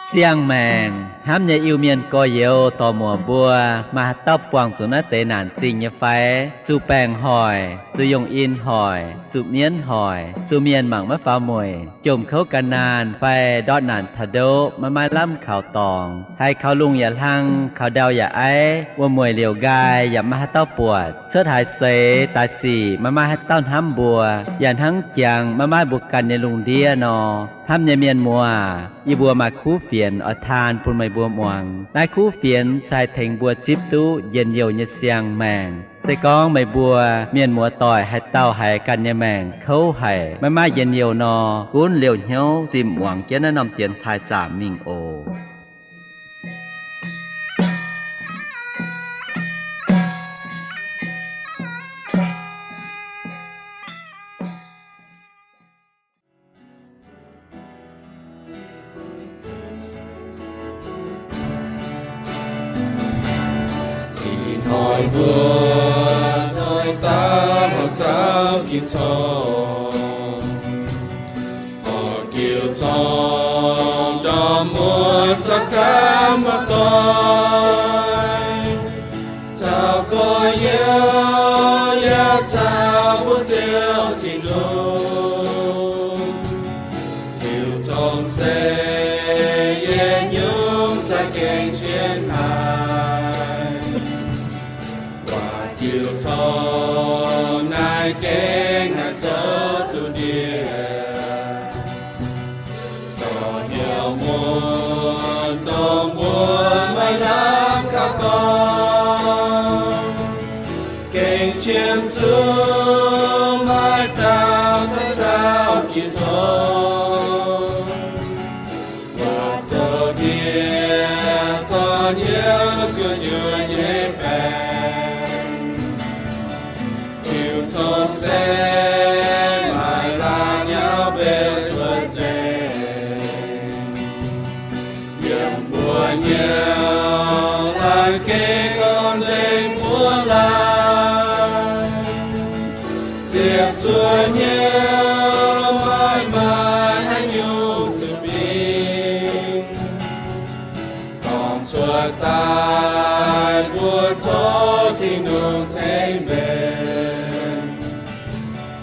Siang-maengc hnamv nyei Iu-Mienh gorx-youz dorc-muoc mbuo, maaih haaix dauh buangh zuqc naaiv deix naanc zingh nyei fai? Zuqc baengc hoic, zuqc yungh in hoic, zuqc mienv hoic, zuqc mienh mangc maiv faaux mueic, jomc kouv ga'naanh fai ndortv naanc taux ndoqv maiv maaih lamh kaux dorngx, haiz kaux lungh yaac hlang, kaux ndau yaac aiv, wuom-mueic liouc nqaai yaac maiv maaih haaix dauh buatc, cuotv haaix seix daaih sic maiv maaih haaix dauh hnamv mbuo, yaac hnangv jangx maiv maaih mbuo ganh nyei lungh ndiev nor. Hnamv nyei mienh muoz, yie mbuo maaih kuv fienx oix taan bun meih mbuo muangx. Naaiv kuv fienx se haih tengx mbuo zipv duqv njien-youh nyei siang-maengc. Se gorngv meih mbuo mienh muoz-doic haaix dauh haiz ganh nyei maengc kouv haic, maiv maaih njien-youh nor, gunv liouh hnyouv zimh muangx jienv naaiv norm dienx taaih zaamc mingh oc. Ih hnoi mbuo zoih daaih horpc zaux Tin-Hungh corc, horpc jiu corc ndorm muoz caux gaax muoz-doic, caux gorx-youz yaac caux mbuo Ziouv Tin-Hungh. Jiu corc se yietc nyungc za'gengh cien haic. Waac jiu corc naaiv gengh haih zoux duqv ndie, corc heuc muoz-doic mbuo maaih lamh kaux dorngx, gengh cien zuqc maaih dauh daaih caux jiu corc. Waac zoux ndie corc hnyouv juoqv njuov nyei baengc, jiu corc se maaih laaix nyauv mbenc cuotv nzengc. Yiem mbuo hnyouv laanh gengh gorngv nzengc mbuo laanh, ziepc zuoqv hnyouv maiv maaih haaix nyungc zuqc bingx, dorngc cuotv daaih mbuo coqv Tin-Hungh ceix mbenc.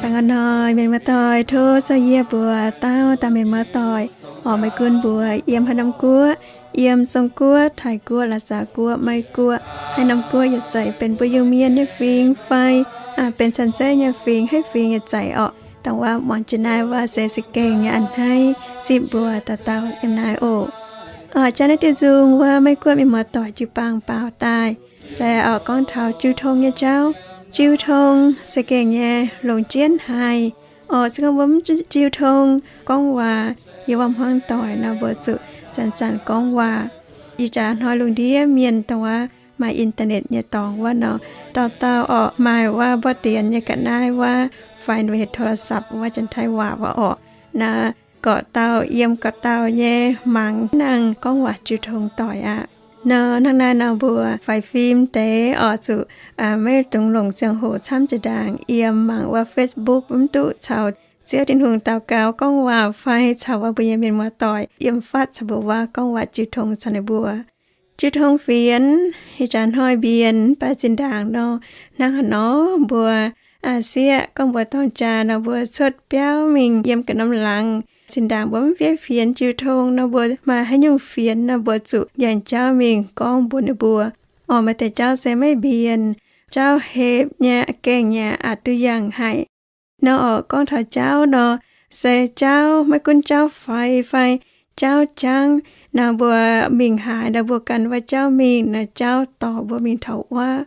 Dangh a'hnoi mienh muoz-doic, tov zorqv yie mbuox dauh dauh mienh muoz-doic, orqc, maiv gunv mbuo yiem haaix norm guoqv, yiem Zong-Guoqv, Taiv-Guoqv, Laac Zaux Guoqv, Meiv-Guoqv, haaix norm guoqv yaac zeiz, benx mbuo Iu-Mienh nyei fingx fai benx cien-ceqv nyei fingx, haaix fingx yaac zeiz orqc. Dongh wuov muangx jienv naaiv waac se za'gengh nyei a'hneiv zipv mbuo dauh dauh yiem naaiv oc. Orqc, jaax naaiv diuh nzung wuov Meiv-Guoqv mienh muoz-doic jiu-baang baaux daaih se orqc gorngv taux jiu tong nyei jauv. Jiu tong za'gengh nyei longc jienv haic. Orqc, se gorngv mbuo mv jiu tong gorngv waac, yiem wuov hmuangv doic nor mbuo zuqc zanc-zanc gorngv waac. Ih jaax hnoi lungh ndiev mienh dongh wuov maaih internet nyei dorngx wuov nor, dauh dauh orqc maaih wuov mborqv dienx nyei ga'naaiv wuov fai ninh mbuo heuc โทรศัพท์ wuov, Janx-Taiv waac wuov orqc. Naaiv gorqv-dauh yiem gorqv-dauh nyei mangc nangh gorngv waac jiu tong doic aqv. Nor hnangv naaiv nor mbuo faix fim deix orqc zuqc maiv dungx longc ziangh hoc camv jiex ndaangc yiem mangc wuov Facebook mv duqv caux Ziouv Tin-Hungh daux gaux gorngv waac fai caux wuov mbuo nyei mienh muoz-doic yiem fatv caux mbuo waac gorngv waac jiu tong caux ninh mbuo. Jiu tong fienx ih jaax hnoi mbienx mv baac zinh ndaangc nor, hnangv haaix nor mbuo sieqv gorngv mbuo dorng jaa nor mbuo cuotv biauv mingh yiem ga'norm laangz, zinh ndaangc mbuo mv fiev fienx jiu tong nor mbuo maaih haaix nyungc fienx nor mbuo zuqc yangh jauv mingh gorngv mbuox ninh mbuo. Orqc, maaih deix jauv se maiv mbienx, jauv hepc nyei, gengh nyei, aqc duqv yangh haic. Nor orqc gorngv taux jauv nor, se jauv maiv gunv jauv faix fai jauv jangv nor mbuo mingh haaix nor mbuo gan wuov jauv mingh nor jauv dorh mbuo mingh taux wuov.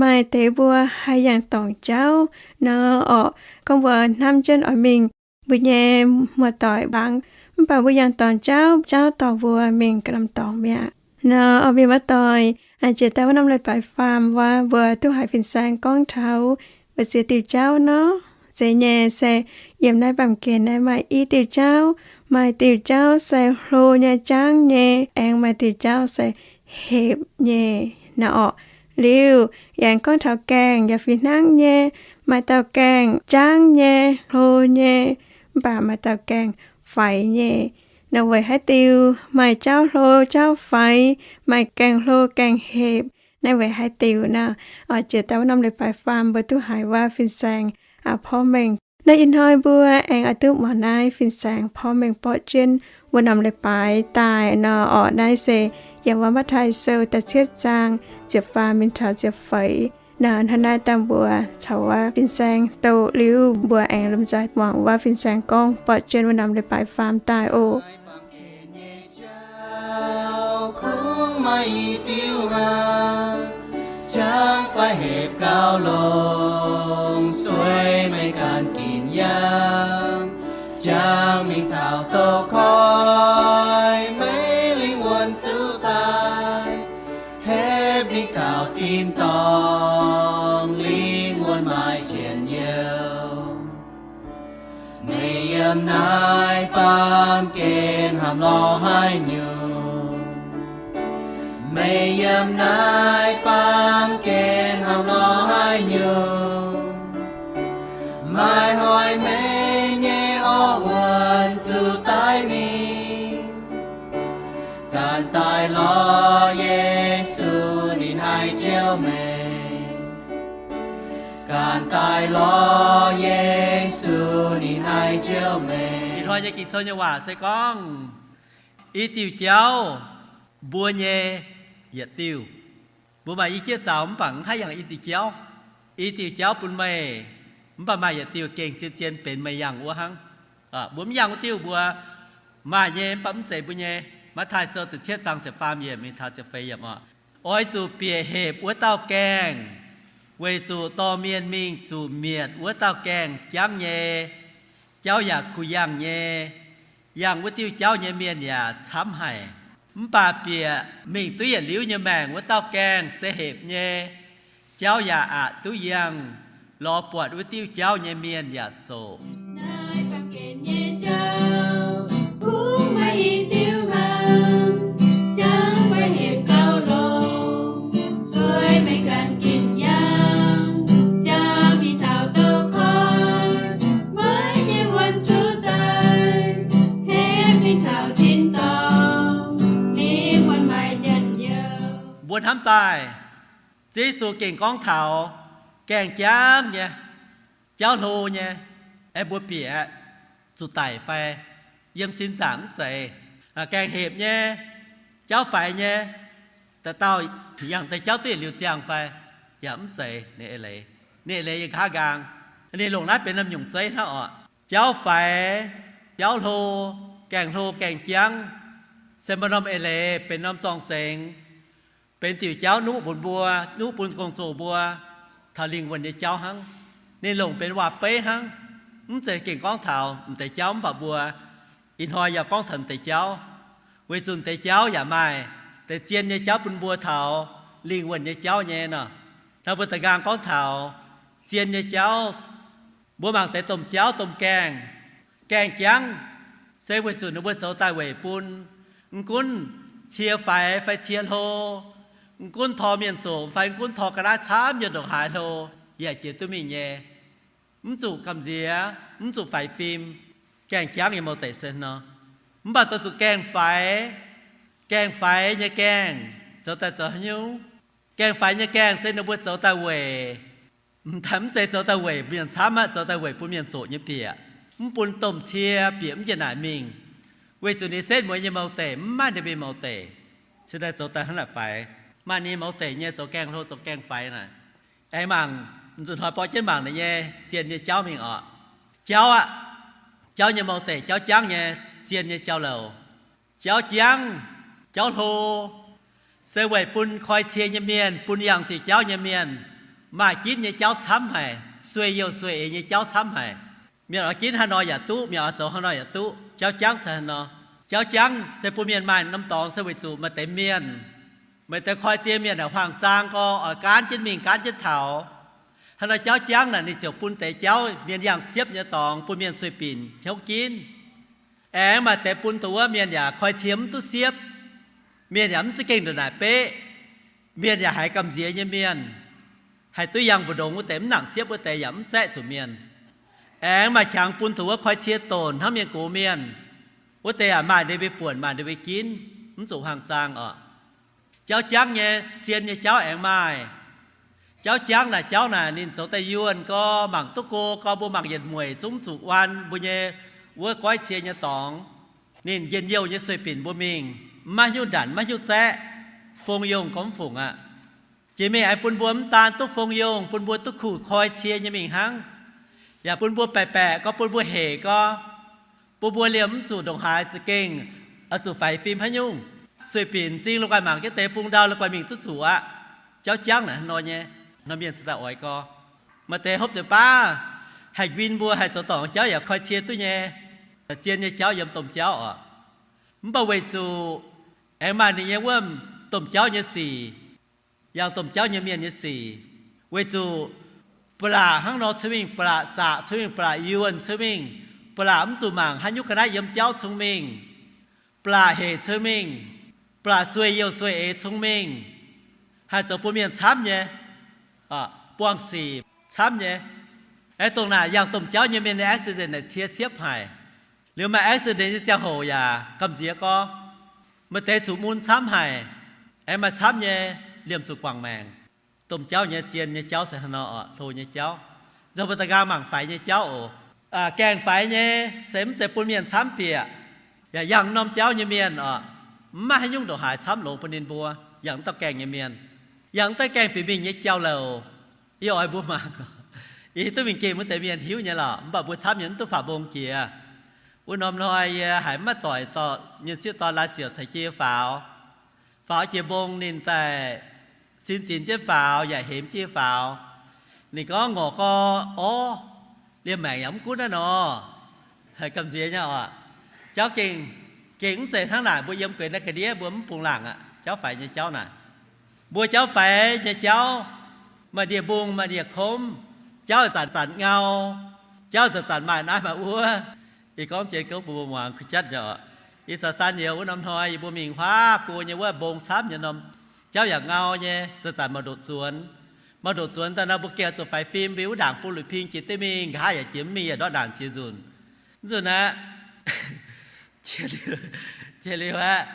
Maaih deix mbuo haih yangh dorngc jauv nor orqc gorngv mbuo hnamv jienv oix mingh mbuo nyei muoz-doic laangz, mv baac mbuo yangh dorngc jauv, jauv dorh mbuo mingh ga'norm dorngx mi'aqv. Nor orqc mienh muoz-doic, jiex daaih wuov norm leiz-baaix faam wuov mbuo duqv haiz fin-saeng gorngv taux mbu'ziex diuh jauv nor. Zeiz nyei se yiem naaiv baamh gen naaiv maaih i diuh jauv, maaih diuh jauv se hlo nyei jangv nyei, aengx maaih diuh jauv se hepc nyei nor orqc. Liuz aengx gorngv taux gaengh yaac fih hnangv nyei, maaih dauh gaengh jangv nyei, hlo nyei, mv baac maaih dauh gaengh faix nyei. Naaiv weic haaix diuc maaih jauv hlo jauv faix, maaih gaengh hlo gaengh hepc? Naaiv weic haaix diuc nor? Oix jiex daaih wuov norm leiz-baaix faam mbuo duqv haiz wuov fin-saeng porv mengh. Naaiv ih hnoi mbuo aengx oix duqv muangx naaiv fin-saeng porv mengh borqv jienv wuov norm leiz-baaix daaih nor orqc. Naaiv se yiem wuov Matv^taai Sou da'cietv zaang ziepc faam mingh taux ziepc feix. Nor hnangv naaiv daaih mbuo caux wuov fin-saeng doqc liuz, mbuo aengx lomh nzoih muangx wuov fin-saeng gorngv borqv jienv wuov norm leiz-baaix faam daaih oc. Kungx maaih i diuh hnangv, jangv fai hepc gauh longx, sueih meih ganh ginc yangh, jangv mingh taux douz-koiv, meih lingh wuonh zuqc daaih, hepc mingh taux tin-dorngh, lingh wuonh maaih njien-youh. Meih yiem naaiv baamh gen hnamv lorz haaix nyungc? Meih yiem naaiv baamh gen hnamv lorz haaix nyungc? Maaih hnoi meih nyei orn wuonh zuqc daic mingh. Ganh daaih lorz Yesu, ninh haih jouh meih. Ganh daaih lorz Yesu, ninh haih jouh meih. Ih hnoi nyei Ging-Sou nyei waac se gorngv, i diuh jauv, mbuo nyei yietc diuh. Mbuo maaih i jieqv zaux mv baac mv haih yangh i diuh jauv. I diuh jauv bun meih, mv baac maaih yietc diuh gengh zien-zien benx meih yangh wuov hnangv. Mbuo mv yangh wuov diuh mbuo maaih nyei, mv baac mv zeiz mbuo nyei. Matv^taai Sou da'cietv zaang ziepc faam yiemc mingh taux ziepc feix yiemc oc. Oix zuqc bieqc hepc wuov dauh gaengh, weic zuqc dorh mienh mingh zuqc mietc wuov dauh gaengh jangv nyei. Jauv yaac kuh yangh nyei. Yangh wuov diuh jauv nyei mienh yaac camv haic. Mv baac bieqc mingh duqv yietc liuz nyei maengc wuov dauh gaengh se hepc nyei. Jauv yaac aqc duqv yangh, lorz buatc wuov diuh jauv nyei mienh yaac zoqc. Naaiv baamh gen nyei jauv kungx maaih i diuh hnangv, jangv fai hepc gauh longx, sueih meih ganh ginc yangh, jangv mingh taux douz-koiv, meih nyei wuonh zuqc daic, hepc mingh taux tin-dorngh, lingh wuonh maaih njien-youh. Mbuo hnamv daaih, Ziouv Yesu gengh gorngv taux gaengh jangv nyei, jauv hlo nyei, aengx mbuo bieqc zuqc daic fai yiem sin zaangc mv zeiz. Gaengh hepc nyei, jauv faix nyei, dauh dauh yangh deix jauv duqv yietc liuz ziangh fai? Yaac mv zeiz. Ninh eix leiz, ninh eix leiz yiem nqa'haav nqaang. Ninh longc naaiv benx norm nyungc zeiv hnangv oc. Jauv faix, jauv hlo, gaengh hlo gaengh jangv, se maaih norm eix leiz benx norm zorng-zengx, benx diuc jauv nuqv mbuox mbuo, nuqv bun gong-zoh mbuo taux lingh wuonh nyei jauv hnangv. Ninh longc benx waac-beiv hnangv. Mv zeiz gengh gorngv taux m'deix jauv mv baac mbuo ih hnoi yaac gorngv taux m'deix jauv, weic zuqc m'deix jauv yaac maaih deix zien nyei jauv bun mbuo taux lingh wuonh nyei jauv nyei nor. Hnangv mbuo da'nqaang gorngv taux zien nyei jauv, mbuo mangc deix domh jauv domh gaengh. Gaengh jangv se weic zuqc ninh mbuo zoux daaih weic bun. Mv gunv cie faix fai cie hlo, mv gunv tor mienh zoqc fai mv gunv tor ga'naaiv camv yiem ndongc haaix hlo, yaac jiex duqv mingh nyei. Mv zuqc gamh nziex, mv zuqc faix fim. Gaengh jangv nyei mouz deic se nor. Mv baac doix zuqc gaengh faix, gaengh faix nyei gaengh zoux daaih zoux haaix nyungc? Gaengh faix nyei gaengh se ninh mbuo zoux daaih weic, mv zeiz zoux daaih weic mienh camv aqv, zoux daaih weic bun mienh zoqc nyei bieqc, mv bun domh cie bieqc mv njiec naaic mingh, weic zuqc ninh setv mueiz nyei mouz deic mv maaih ninh mbuo mouz deic, cingx daaih zoux daaih hnangv naaic faix. Maaih ninh mouz deic nyei zoux gaengh hlo zoux gaengh faix naaic. Aengx mangc, nzuqc hnoi borqv jienv mangc ninh nyei zien nyei jauv mingh oc. Jauv aqv, jauv nyei mouz deic, jauv jangv nyei, zien nyei jauv-louc. Jauv jangv, jauv hlo, se weic bun koi cie nyei mienh, bun yangh diuc jauv nyei mienh, maaih ginv nyei jauv camv haic, sueih youh sueih eix nyei jauv camv haic. Mienh oix ginv haaix nor yaac duqv, mienh oix zoux haaix nor yaac duqv. Jauv jangv se haaix nor? Jauv jangv se bun mienh maaih norm dorngx se weic zuqc maaih deix mienh, maaih deix koi cie mienh aah, huaang-zaang gorx oix gaanv jienv mingh gaanv jienv taux. Haaix nor jauv jangv naaic ninh ziouc bun deix jauv mienh yangh siepv nyei dorngx bun mienh sueih binc hnyouv ginv. Aengx maaih deix bun dongh wuov mienh yaac koi cie mv duqv siepv, mienh yaac mv za'gengh ndongc naaic beqv, mienh yaac haiz gamh nziex nyei mienh, haih duqv yangh mbu'ndongx wuov deix mv nangc siepv wuov deix yaac mv zaeqv zuqc mienh. Aengx maaih qangx bun dongh wuov koi cie donc hnangv mienh gox mienh, Wuov deix yaac maaih ninh mbuo buonc, maaih ninh mbuo ginv, mv zuqc hmuangx zaang oc. Jauv jangv nyei, zien nyei jauv aengx maaih. Jauv jangv naaic, jauv naaic ninh zoux daaih yuonh gorx, mangc duqv go gorx, mbuo mangc yietc mueic zungv zuqc waan mbuo nyei wuov goiv cie nyei dorngx. Ninh njien-youh nyei sueih binc mbuo mingh, maiv hiuv ndanc maiv hiuv zaeqv, fong yongh gorx mv fungc aqv. Jiex mingh aengx bun mbuo mv daan duqv fong yongh, bun mbuo duqv kuh koi cie nyei mingh hnangv, yaac bun mbuo baeqc baeqc gorx, bun mbuo hec gorx, bun mbuo liemh mv zuqc ndongc haaix za'gengh oix zuqc faix fim haaix nyungc. Sueih binc m'zing la'guaih mangc jienv deix bung ndau la'guaih mingh duqv zuqc aqv. Jauv jangv naaic hnangv nor nyei, norm mienh cingx daaih oix gorx. Maaih deix hopv deix baav haih win mbuo haih zoux dorngc jauv yaac koi cie duqv nyei, zien nyei jauv yiem domh jauv oc. Mv baac weic zuqc aengx maaih ninh nyei wuov domh jauv nyei sic, yangh domh jauv nyei mienh nyei sic, weic zuqc ba'laqc hnangv nor cun mingh, ba'laqc zaqc cun mingh, ba'laqc yuonh cun mingh, ba'laqc mv zuqc mangc haaix nyungc ga'naaiv yiem jauv cun mingh, ba'laqc hec cun mingh, ba'laqc sueih youh sueih eix cun mingh, haih zoux bun mienh camv nyei, buangh sic camv nyei. Aengx dongh naaic yangh domh jauv nyei mienh nyei accident naaic cie siepv haic. Liuz maaih accident nyei ziangh hoc yaac gamh nziex gorx. Maaih deix zuqc mun camv haic, aengx maaih camv nyei liemh zuqc guangc maengc. Domh jauv nyei zien nyei jauv se hnangv nor oc, hlo nyei jauv. Nzunc mbuo da'nqaang mangc faix nyei jauv oc. Gaengh faix nyei se mv zeiz bun mienh camv bieqc. Yaac yangh norm jauv nyei mienh oc, mv maaih haaix nyungc ndongc haaix camv longx bun ninh mbuo. Yangh dauh gaengh nyei mienh, yangh dauh gaengh bieqc mingh nyei jauv-louc. Yie oix mbuo mangc, yie hiuv duqv mingh geh wuov deix mienh hiuv nyei lorqc, mv baac mbuo camv nyei mv duqv faaux mbong jiex. Wuov norm hnoi yie haiz mv maaih doic dorh mienh sieqv dorn laaix siouc caux jiex faaux. Faaux jiex mbong ninh daaih sin zinx jienv faaux yaac hemx jienv faaux. Ninh gorngv ngorc gorx, orv, liemh maengc yaac mv gunv naaiv nor. Haiz gamh nziex nyei oc. Jauv gengh, gengh mv zeiz hnangv naaic mbuo yiem gueix naaiv ga'ndiev mbuo mv bungx laangc aqv. Jauv faix nyei jauv naaic, mbuo jauv faix nyei jauv, maaih ndie-mbung maaih ndie-komv. Jauv zanc-zanc ngau, jauv zanc-zanc maaih naaiv maaih wuov. Yie gorngv jienv gouv bun mbuo muangx kuh jatv nyei oc. Yie caux San Youz wuov norm hnoi yie mbuo mingh huaav go nyei wuov mbong camv nyei norm, jauv yaac ngau nyei, zanc-zanc maaih ndoqc zuonx. Maaih ndoqc zuonx daaih nor mbuo gengh zuqc faix fim mbuo wuov ndaangc bung luic ping jiex duqv mingh, nqa'haav yaac jiex mv mingh yaac ndortv naanc ziex nzunc. Mv nzunc aqv, jiex liuz aqv,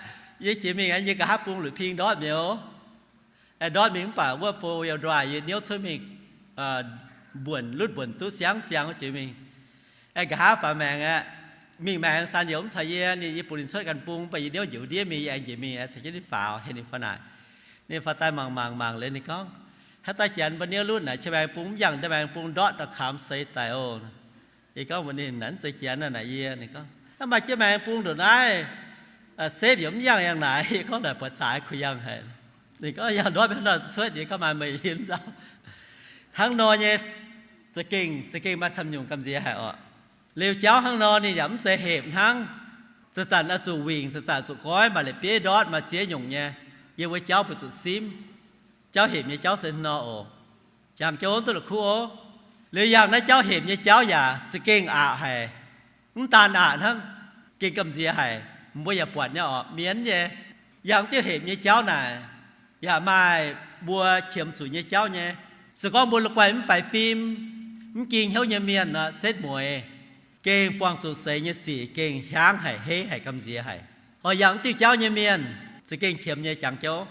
yie jiex mingh aqv, yie nqa'haav bung luic ping ndortv mi'aqv. Ndortv mingh mv baac wuov four-wheel drive yie niouv cuotv mingh, mbuonc lutv mbuonc duqv siang siang jiex mingh. Aengx nqa'haav faaux maengx aqv, mingh maengx San Youz mv caux yie, ninh, yie bungx ninh cuotv ganh bung, mv baac yie niouv njiec wuov ndiev mingh, yie aengx njiec mingh caux jienv ninh faaux, heuc ninh faaux naaic. Ninh faaux daaih mangc mangc mangc liuz ninh gorngv, haaix dauh janx mbuo niouv lutv naaic, jienv maengx bung mv yangh, jienv maengx bung ndortv daaih kamx seix daic oc. Yie gorngv mbuox ninh, naaic mv zeiz janx naaic. Yie, ninh gorngv, hnangv maaih jienv maengx bung ndongc naaiv, seix yaac mv yangh yangh naaic. Yie gorngv naaic buatc zaaix kuh yangh haic. Ninh gorngv yangh ndortv mv nor cuotv. Yie gorngv maaih meih yie nzauh. Hnangv nor nyei, za'gengh, za'gengh maaih camv nyungc gamh nziex haic oc. Liuz jauv hnangv nor ninh yaac mv zeiz hepc hnangv. Zanc-zanc oix zuqc wingc, zanc-zanc zuqc goiv, maaih la'bieiv ndortv, maaih ziex nyungc nyei. Yie mbuo jauv mbuo zuqc simv. Jauv hepc nyei jauv se hnangv nor oc. Jangx jienv duqv la'kuqv oc. Liuz yangh naaiv jauv hepc nyei jauv yaac za'gengh aqc haic. Mv daan aqc hnangv, gengh gamh nziex haic. Mbuo yaac buatc nyei oc, mienv nyei. Yangh diuh hepc nyei jauv naaic, yaac maaih mbuo qiemx zuqc nyei jauv nyei. Se gorngv mbuo la'guaih mv faix fim, mv ging hnyouv nyei mienh nor, setv mueiz, gengh buangh zuqc seix nyei sic gengh hiaangv haic, heiv haic, gamh nziex haic. Oix yangh diuh jauv nyei mienh za'gengh qiemx nyei, jangx jienv.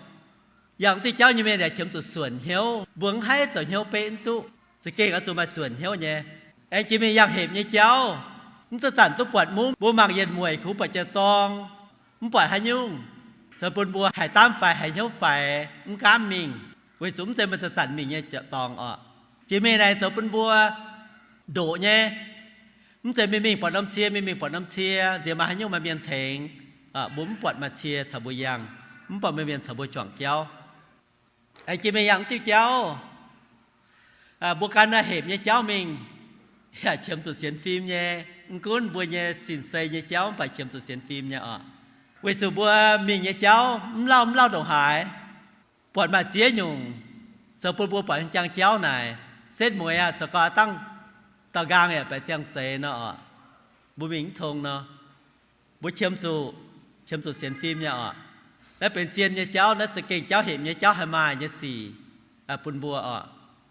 Yangh diuh jauv nyei mienh yaac qiemx zuqc suonc hnyouv, mbuo mv haih zoux hnyouv beqv mv duqv. Za'gengh oix zuqc maaih suonc hnyouv nyei. Aengx jiex mingh yangh hepc nyei jauv, mv zanc-zanc duqv buatc mungv, mbuo mangc yietc mueic kungx buatc jiex zorng, mv buatc haaix nyungc, zoux bun mbuo haiz daamv faix, haiz hnyouv faix, mv gaamv mingh. Weic zuqc mv zeiz meih zanc-zanc mingh nyei dorngx oc. Jiex mingh naaic zoux bun mbuo ndoqc nyei. Mv zeiz mingh mingh buatc norm cie, mingh mingh buatc norm cie, nziex maaih haaix nyungc maaih mienh tengx, mbuo mv buatc maaih cie caux mbuo yangh, mv buatc maaih mienh caux mbuo juangc jauv. Aengx jiex mingh yangh diuh jauv, mbuo gan naaiv hepc nyei jauv mingh, yaac qiemx zuqc sienx fim nyei. Mv gunv mbuo nyei sin-sei nyei jauv, mv baac qiemx zuqc sienx fim nyei oc. Weic zuqc mbuo mingh nyei jauv mv lauh mv lauh ndongc haaix, buatc maaih ziex nyungc, zoux bun mbuo buatc jangx jauv naaic, setv mueiz aqv, zoux gau dangh dauh nqaang yaac baeqc ziangh zeix nor oc. Mbuo mingh mv tong nor, mbuo qiemx zuqc, qiemx zuqc sienx fim nyei oc. Naaiv benx zien nyei jauv, naaiv za'gengh jauv hepc nyei jauv haih maaih nyei sic bun mbuo oc.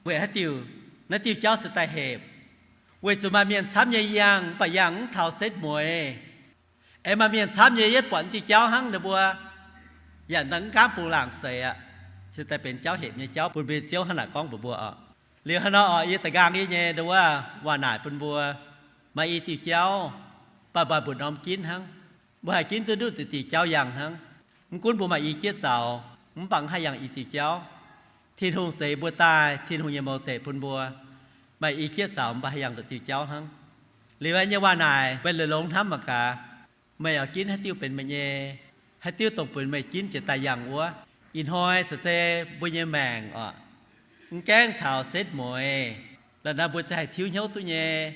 Weic haaix diuc naaiv diuh jauv se daaih hepc? Weic zuqc maaih mienh camv nyei yangh, mv baac yangh mv taux setv mueiz. Aengx maaih mienh camv nyei yietv buatc diuh jauv hnangv, ninh mbuo yaac mv gaamv bungx laangc seix aqv. Se daaih benx jauv hepc nyei jauv bun mbuo nyei Ziouv hnangv naaic gorngv mbuox mbuo oc. Liuz haaix nor oc, yie da'nqaang yie nyei ndo wuov waac naaic bun mbuo, maaih i diuh jauv, mv baac mbuo mbu'ndongx mv ginv hnangv. Mbuo haih ginv duqv nduqc diqc diuh jauv yangh hnangv. Mv gunv mbuo maaih i jieqv zaux, mv baac mv haih yangh i diuh jauv. Tin-Hungh zeix mbuo daaih, Tin-Hungh nyei mouz deic bun mbuo maaih i jieqv zaux, mv baac haih yangh nduqc diuh jauv hnangv. Liuz nyei waac naaic mbenc longx hnamv mangc gaax. Meih oix ginv haaix diuh benx meih nyei, haaix diuh dongh benx meih ginv jiex daaih yangh wuov. Ih hnoi caux se mbuo nyei maengc oc, mv gaengh taux setv mueiz, la'naaih mbuo ziouc haih tiuv hnyouv duqv nyei.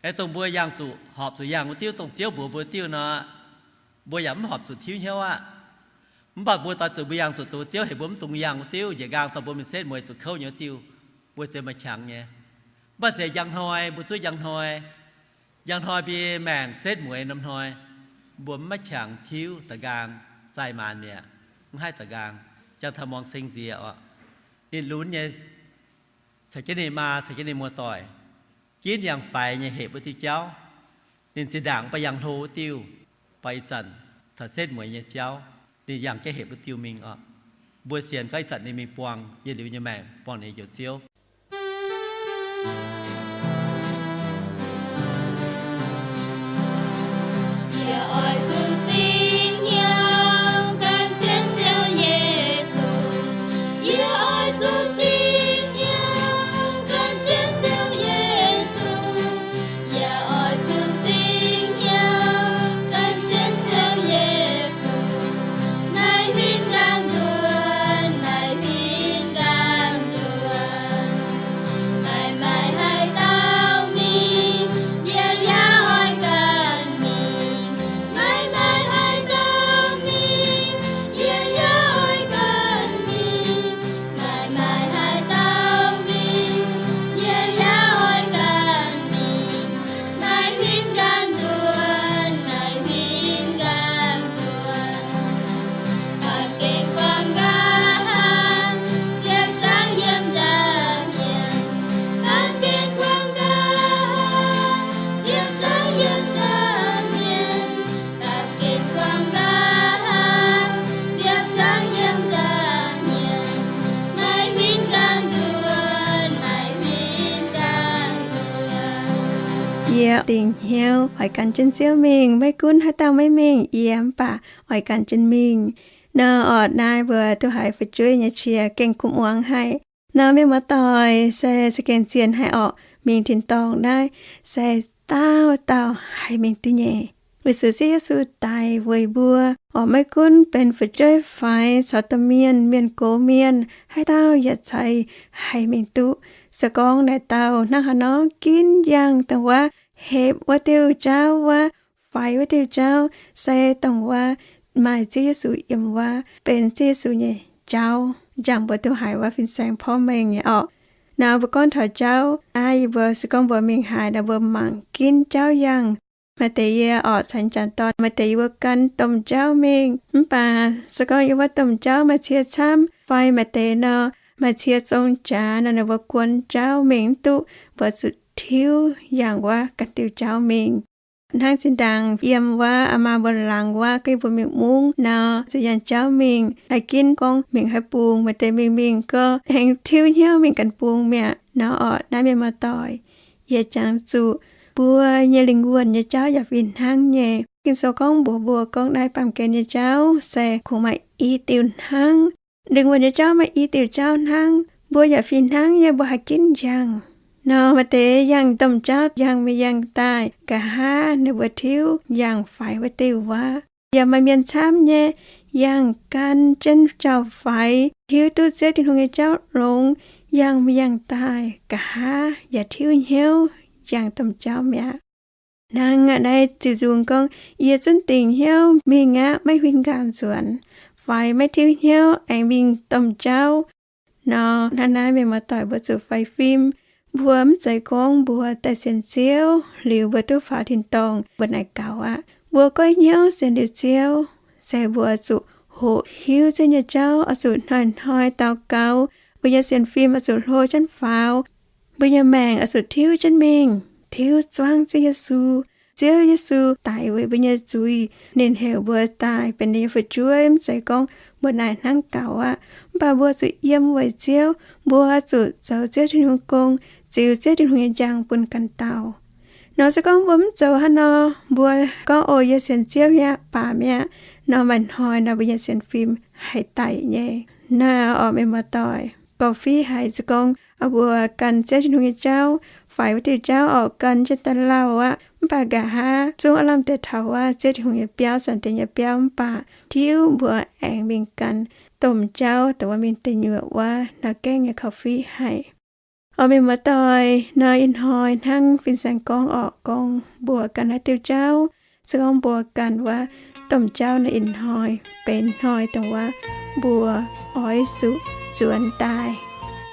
Aengx dongh mbuo yangh zuqc, horpc zuqc yangh wuov diuh, dongh Ziouv mbuox mbuo diuh nor, mbuo yaac mv horpc zuqc tiuv hnyouv aqv. Mv baac mbuo doix zuqc mbuo yangh zuqc dongh Ziouv heuc mbuo mv dungx yangh wuov diuh, njiec nqaang dorh mbuo mingh setv mueiz zuqc kouv nyei wuov diuh, mbuo ziouc maaih qangx nyei. Mv baac ziouc njang hnoi, mbuo zuov njang hnoi, njang hnoi mbuo maengc setv mueiz norm hnoi, mbuo mv maaih qangx tiuv da'nqaang, zaih maanc mi'aqv, mv haih da'nqaang, jangx taux morng seng nziex oc. Ninh lunx nyei, caux jienv ninh maa, caux jienv ninh muoz-doic, ginv yangh faix nyei hepc wuov diuh jauv. Ninh zinh ndaangc mv baac yangh hlo wuov diuh, baac ih zanc taux setv mueiz nyei jauv, ninh yangh jienv hepc wuov diuh mingh oc. Mbuo sienx gorngv ih zanc ninh mingh buangh yietc liuz nyei maengc, buangh ninh njoux Ziouv. Yie oix zuqc dingh hnyouv gan jienv Ziouv Yesu. Yie oix zuqc dingh hnyouv gan jienv Ziouv Yesu. Yie oix zuqc dingh hnyouv gan jienv Ziouv Yesu. Maaih huin nqaang nzuonx, maaih huin nqaang nzuonx. Maaih, maaih haaix dauh mingh, yie yaac oix ganh mingh. Maaih, maaih haaix dauh mingh, yie yaac oix ganh mingh. Maaih, maaih haaix dauh mingh, yie yaac oix ganh mingh. Maaih huin nqaang nzuonx, maaih huin nqaang nzuonx. Baamh gen guangc nqa'haav, ziepc zungv yiem nza'hmien. Baamh gen guangc nqa'haav, ziepc zungv yiem nza'hmien. Baamh gen guangc nqa'haav, ziepc zungv yiem nza'hmien. Maaih huin nqaang nzuonx, maaih huin nqaang nzuonx. Yie dingc hnyouv oix gan jienv Ziouv mingh, maiv gunv haaix dauh maiv mingh, yie mv baac oix gan jienv mingh. Nor orqc, naaiv mbuo duqv haiz fu'jueiv nyei qiex gengh kuv muangx haic. Nor mienh muoz-doic se, se gengh zien haic orqc. Mingh tin-dorngh naaiv se dauh dauh haih mingh duqv nyei. Weic zuqc Ziouv Yesu daic weic mbuo orqc, maiv gunv benx fu'jueiv faix caux domh mienh, mienh gox mienh, haaix dauh yaac zeiz haih mingh duqv. Se gorngv naaic dauh hnangv haaix nor ginv yangh dongh wuov hepc wuov diuh jauv wuov, faix wuov diuh jauv, se dongh wuov maaih Ziouv Yesu yiem wuov, benx Ziouv Yesu nyei jauv, njang mbuo duqv haiz wuov fin-saeng porv mengh nyei orqc. Nor mbuo gorngv taux jauv naaiv, yie mbuo se gorngv mbuo mingh haaix nor mbuo mangc ginv jauv yangh. Maaih deix yie orqc caux janx dorn, maaih deix yie mbuo gan domh jauv mingh. Mv baac se gorngv yiem wuov domh jauv maaih cie camv fai maaih deix nor, maaih cie zong jaax nor, ninh mbuo guon jauv mingh mv duqv, mbuo zuqc tiuv yangh wuov ganh diuh jauv mingh. Hnangv zinh ndaangc yiem wuov aa maa mbuo laangz wuov, gorngv mbuo mingh mungv nor, zuqc yangh jauv mingh, haiz ginv gorngv mingh haaix bung, maaih deix mingh mingh gau, aengx tiuv hnyouv mingh ganh bung mi'aqv. Nor orqc, naaiv mienh muoz-doic, yie jangx zuqc mbuo nyei lingh wuonh nyei jauv yaac fih hnangv nyei. Ging-Sou gorngv mbuox mbuo gorngv naaiv baamh gen nyei jauv se kungx maaih i diuh hnangv. Lingh wuonh nyei jauv maaih i diuh jauv hnangv. Mbuo yaac fih hnangv nyei, mbuo haih ginv yangh. Nor maaih deix yangh domh jauv, yangh mingh yangh daaih, nqa'haav ninh mbuo tiuv yangh faix wuov diuh wuov. Yaac maaih mienh camv nyei, yangh gan jienv jauv faix, hiuv duqv Ziouv Tin-Hungh nyei jauv longx, yangh mingh yangh daaih, nqa'haav yaac tiuv hnyouv yangh domh jauv mi'aqv. Hnangv naaiv ziqc nzung gorngv, yie zunv dingc hnyouv mingh aqv, maiv huin nqaang nzuonx, faix maiv tiuv hnyouv aengx mingh domh jauv. Nor hnangv naaiv mienh muoz-doic mbuo zuqc faix fim. Mbuo mv zeiz gorngv mbuo daaih sienx Ziouv liuz mbuo duqv faaux tin-dorngh mbuo naaic gaux aqv. Mbuo goiv hnyouv sienx liuz Ziouv, se mbuo zuqc hoqc hiuv Ziouv nyei jauv, oix zuqc hnoi-hnoi daux gaux. Mbuo nyei sienx fim oix zuqc hlo jienv faaux. Mbuo nyei maengc oix zuqc tiuv jienv mingh, tiuv zuangv Ziouv Yesu, Ziouv Yesu daic weic mbuo nyei zuiz. Ninh heuc mbuo daaih benx ninh nyei fu'jueiv, mv zeiz gorngv mbuo naaic hnangv gaux aqv. Mv baac mbuo zuqc yiem weic Ziouv, mbuo zuqc zoux Ziouv Tin-Hungh gong, ziux Ziouv Tin-Hungh nyei njang bun ganh dauh. Nor se gorngv mbuo mv zoux haaix nor, mbuo gorngv, O, yie sienx Ziouv mi'aqv, baac mi'aqv, nor maaih hnoi nor mbuo nyei sienx fim haih daic nyei. Naaiv orqc, mienh muoz-doic, gauh fih haic se gorngv mbuo gan Ziouv Tin-Hungh nyei jauv, faix wuov diuh jauv orqc, gan jienv daaih lauh aqv. Mv baac nqa'haav zungv aav lamh deix taux wuov Ziouv Tin-Hungh nyei biauv, Zaangc Diex nyei biauv, mv baac tiuv mbuo aengx mingh gan domh jauv, dongh wuov mingh deic nyuoqc wuov, nor gaengh nyei gauh fih haic. Orqc, mienh muoz-doic, nor ih hnoi hnangv fin-saeng gorngv orqc, gorngv mbuo gan haaix diuh jauv, se gorngv mbuo gan wuov domh jauv nor, ih hnoi benx hnoi dongh wuov mbuo oix zuqc nzuonx daaih.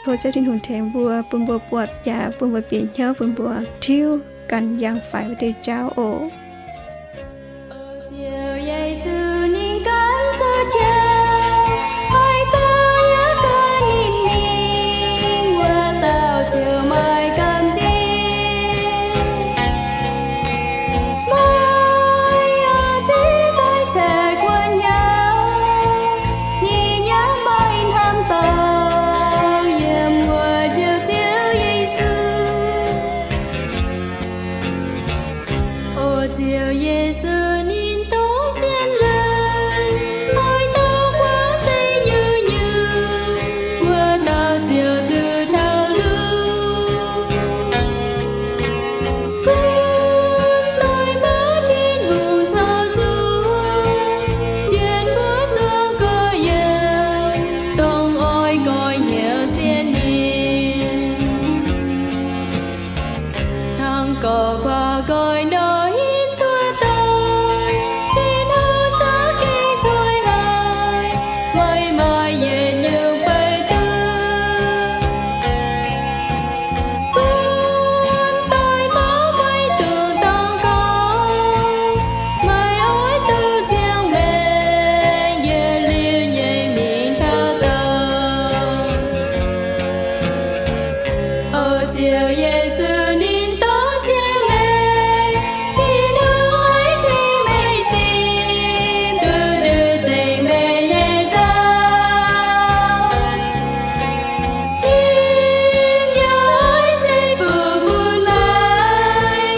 Tov Ziouv Tin-Hungh tengx mbuo, bun mbuo buatc yaac bun mbuo bieqc hnyouv, bun mbuo tiuv gan yangh faix wuov diuh jauv oc. Ziouv Yesu ninh gan zoux jauv, oix dorh yie gan ninh mingh, wuov dauh ziouc maaih gamh nziex. Maaih a'hneiv daaih ceix guanh hnyouv, ninh yaac maaih hnamv dorngx yiem wuov Njoux Ziouv Yesu. O Ziouv Yesu ninh dongh zien leiz, oix dorh guangc zeiv nyungc-nyungc, wuov dauh ziouc duqv taux lungh. Gunv doix mbuo Tin-Hungh caux zuqc, zien mbuo zuangx gorx-youz, dongh oix goiv hnyouv zien ninh. Hnangv gorx-youz goiv nor hingv cuotv daaih, Tin-Hungh za'gengh zueiz haic, meih maaih yietc nyungc beiv duqv. Gunv doix mbuo maiv dungx dangx gorngv, meih oix duqv ziangh maengc yietc liuz nyei mingh taux daauh. O Ziouv Yesu ninh dongh zien leiz, Tin-Hungh oix tengx meih sin, duqv ndutv nzengc meih nyei nzauh. Yie yaac oix zeiz bun meih,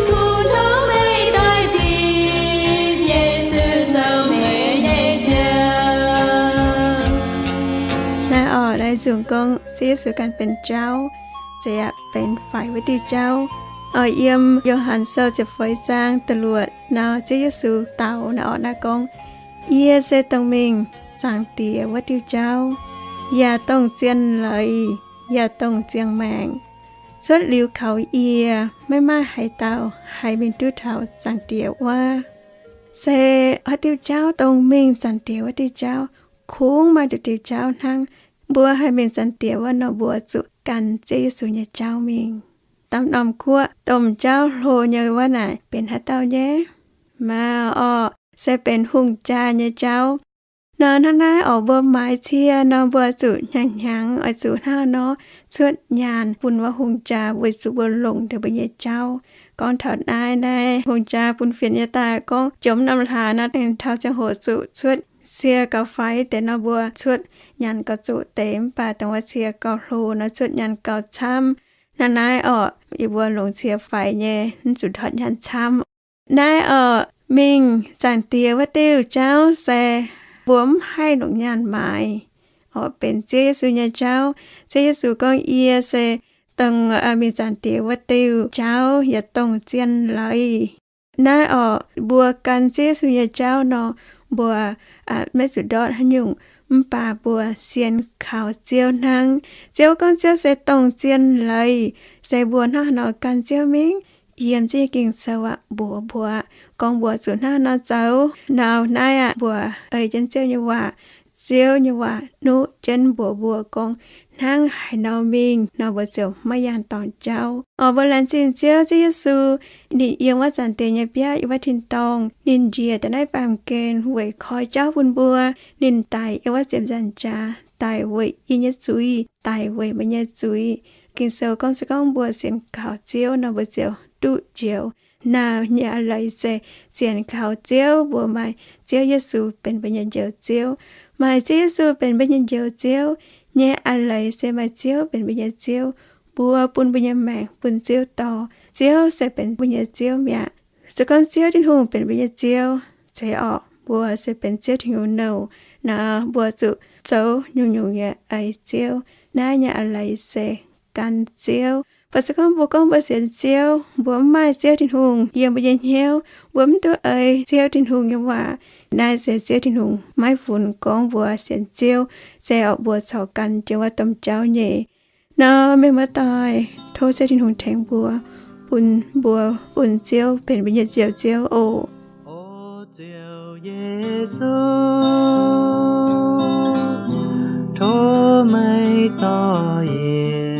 bun tov meih daaih zipv Yesu zoux meih nyei Ziouv. Naaiv orqc, naaiv nzungh gorngv Ziouv Yesu ganh benx jauv, ziouc yaac benx faix wuov diuh jauv. Oix yiem Yo^han Sou ziepc feix zaang da'luoqc nor, Ziouv Yesu daux naaiv orqc, naaiv gorngv, Yie se dongh mingh Zaangc Diex wuov diuh jauv, yaac dongh zien leiz, yaac dongh ziangh maengc. Cuotv liuz kaux yie, maiv maaih haaix dauh haih mingh duqv taux Zaangc Diex wuov. Se haaix diuh jauv dongh mingh Zaangc Diex wuov diuh jauv? Kungx maaih nduqc diuh jauv hnangv. Mbuo haih mingh Zaangc Diex wuov nor, mbuo zuqc gan Ziouv Yesu nyei jauv mingh. Daamv norm guoqv domh jauv hlo nyei wuov naaic benx haaix dauh nyei? Maaih orqc, se benx hungh jaa nyei jauv. Nor hnangv naaiv orqc, mbuo maaiz cie nor, mbuo zuqc hnyangx-hnyangx oix zuqc hnangv nor cuotv nyaanh bun wuov hungh jaa weic zuqc mbuo longc ninh mbuo nyei jauv. Gorngv taux naaiv, naaiv hungh jaa bun fienx nyei daaih gorngv jomc norm hlaax nor, aengx taux ziangh hoc zuqc cuotv cie gauh faix deix nor, mbuo cuotv nyaanh gauh zoqc deix. Mv baac dongh wuov cie gauh hlo nor, cuotv nyaanh gauh camv. Hnangv naaiv orqc, yie mbuo longc cie faix nyei, mv zuqc ndortv nyaanh camv. Naaiv orqc, mingh Zaangc Diex wuov diuh jauv se mbuo mv haih longc nyaanh maaiz. Orqc, benx Ziouv Yesu nyei jauv. Ziouv Yesu gorngv, Yie se dongh mingh Zaangc Diex wuov diuh jauv, yaac dongh zien leiz. Naaiv orqc, mbuo gan Ziouv Yesu nyei jauv nor, mbuo maiv zuqc ndortv haaix nyungc, mv baac mbuo sienx kaux Ziouv hnangv. Ziouv gorngv Ziouv se dongh zien leiz, se mbuo hnangv haaix nor gan Ziouv mingh? Yiem Ziouv nyei Ging-Sou aqv mbuox mbuo, gorngv mbuo zuqc hnangv haaix nor zoux. Nor naaiv aqv, mbuo ei jienv Ziouv nyei waac, Ziouv nyei waac nuqv jienv mbuox mbuo gorngv hnangv haaix nor mingh nor, mbuo ziouc maiv yangh dorngc jauv. Orqc, mbuo laengz zingh Ziouv, Ziouv Yesu, ninh yiem wuov Zaangc Diex nyei biauv, yiem wuov tin-dorngh, ninh njiec daaih naaiv baamh gen weic koi jauv bun mbuo. Ninh daic yiem wuov ziepc nzaangc jaax, daic weic yie nyei zuiz, daic weic meih nyei zuiz. Ging-Sou gorngv se gorngv mbuo sienx kaux Ziouv nor, mbuo ziouc duqv njoux. Naaiv nyei a'leiz se sienx kaux Ziouv, mbuo maaih Ziouv Yesu benx mbuo nyei Njoux Ziouv. Maaih Ziouv Yesu benx mbuo nyei Njoux Ziouv nyei a'leiz se maaih Ziouv benx mbuo nyei Ziouv. Mbuo bun mbuo nyei maengc bun Ziouv dorh. Ziouv se benx mbuo nyei Ziouv mi'aqv. Se gorngv Ziouv Tin-Hungh benx mbuo nyei Ziouv, zeiz orqc mbuo se benx Ziouv Tin-Hungh nouh, naaiv mbuo zuqc zoux nyungc-nyungc nyei ei Ziouv. Naaiv nyei a'leiz se gan Ziouv. Mv baac se gorngv mbuo gorngv mbuo sienx Ziouv, mbuo mv maaih Ziouv Tin-Hungh yiem mbuo nyei hnyouv, mbuo mv duqv ei Ziouv Tin-Hungh nyei waac, naaiv se Ziouv Tin-Hungh maiv funx gorngv mbuo sienx Ziouv, se orqc mbuo corc gan jienv wuov domh jauv nyei. Nor mienh muoz-doic, tov Ziouv Tin-Hungh tengx mbuo, bun mbuo bun Ziouv benx mbuo nyei Njoux Ziouv oc. O Ziouv Yesu, tov meih dorh yie,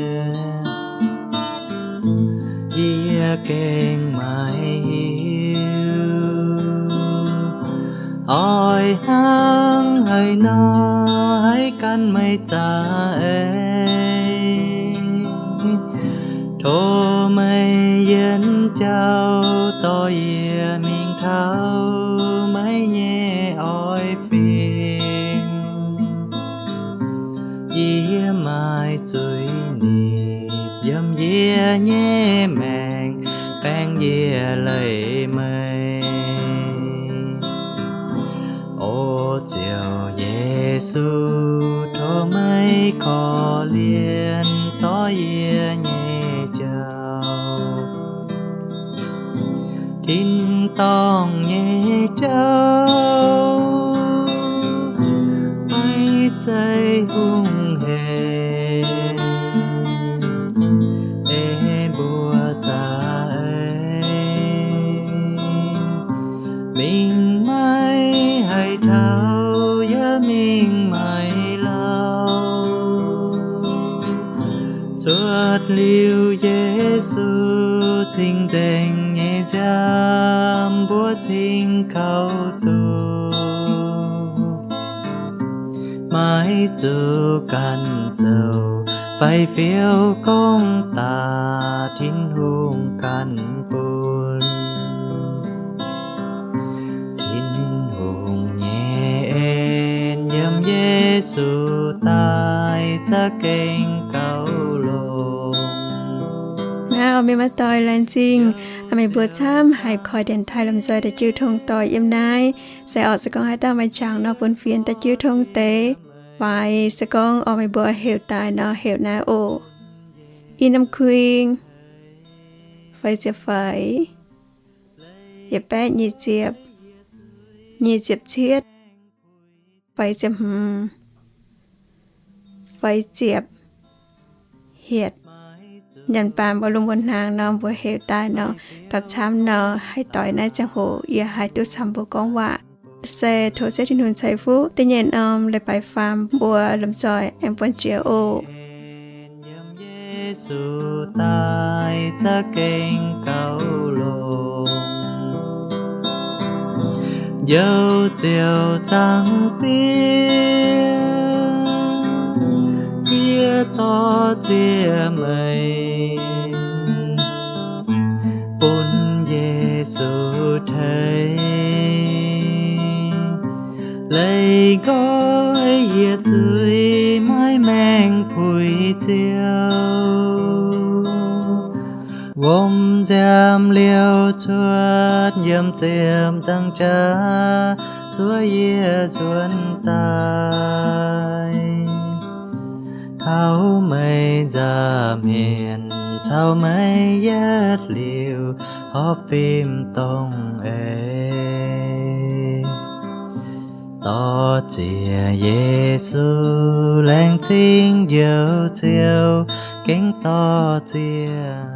yie gengh maiv hiuv oix hnangv haaix nor haih gan meih za'eix. Tov meih yienx jauv dorh yie mingh taux meih nyei oix fim. Yie maaih zuiz-nipc yiem yie nyei maengc, baengh yie leih meih. O Ziouv Yesu, tov meih korv-lienh dorh yie nyei jauv. Tin-dorngh nyei jauv maiv zeiz hungh heic, ei mbuo za'eix mingh maiv haih taux, yaac mingh maiv lauh. Cuotv liuz Yesu cing-nzengc nyei nziaamv mbuo cingx kaux duqv. Maiv zuqc ganh zoux fai fiou gorngv daaih Tin-Hungh ganh bun. Tin-Hungh nyei en yiem Yesu daaih za'gengh gauh longx. Naaiv mienh muoz-doic laengz zingh meih mbuo camv haiz koi dienx taaih lomh nzoih da'jiu tong doic yiem naaiv. Se orqc se gorngv haaix dauh maaih qangx nor bun fienx da'jiu tong deix, fai se gorngv oix meih mbuo heuc daaih nor heuc naaiv oc. I norm kuing, feix ziepc feix, yietc baeqv nyic ziepc, nyic ziepc cietv, feix ziepc hmz, feix ziepc hietc. Nyanc baac mbuo lungh mbuo hnaangx nor mbuo heuc daaih nor, gapv camv nor haih doix naaiv ziangh hoc yie haih duqv camv mbuo gorngv waac. Se tov Ziouv Tin-Hungh ceix fuqv da'nyeic norm leiz-baaix faam mbuo lomh nzoih aengx buonv jiex oc. Yesu daaih za'gengh gauh longx. Njoux Ziouv Zaangc Diex, yie dorh ziex meih bun Yesu tei. Leiz nqoi yie zuiz maiv maengh puix Ziouv. Wuom nziaamv liouh cuotv yiem ziepc nzaangc jaax zuov yie nzuonx daaih. Kaux meih nza'hmien caux meih yietv liuz horpc fim dongh eix. Dorh ziex Yesu, laengz zingh Njoux Ziouv, gengh dorh ziex